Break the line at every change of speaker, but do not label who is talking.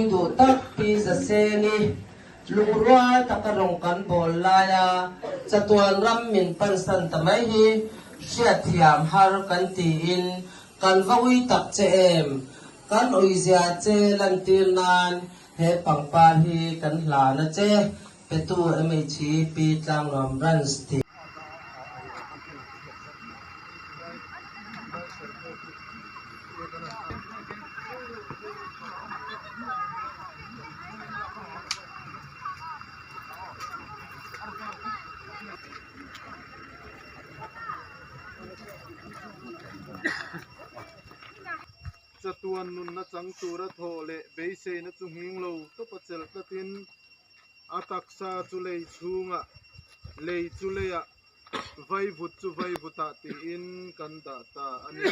Duh tak Pi Zaseni, lungrual taka rawng kan bawl laia chatuan ram min pansan ta mai hi hriatthiam har kan tiin kan va ui tak che em? Kan uizia che lantir nan he pangpar hi kan hlan a che, petu MHP Tlangnuam Branch ti.
Chatuan nunna chang tura thawh leh beiseina chu nghing lo tawp a chelh tlatin a taksa chu lei chhungah, lei chu leiah, vaivut chu vaivutah tiin kan dah ta a ni.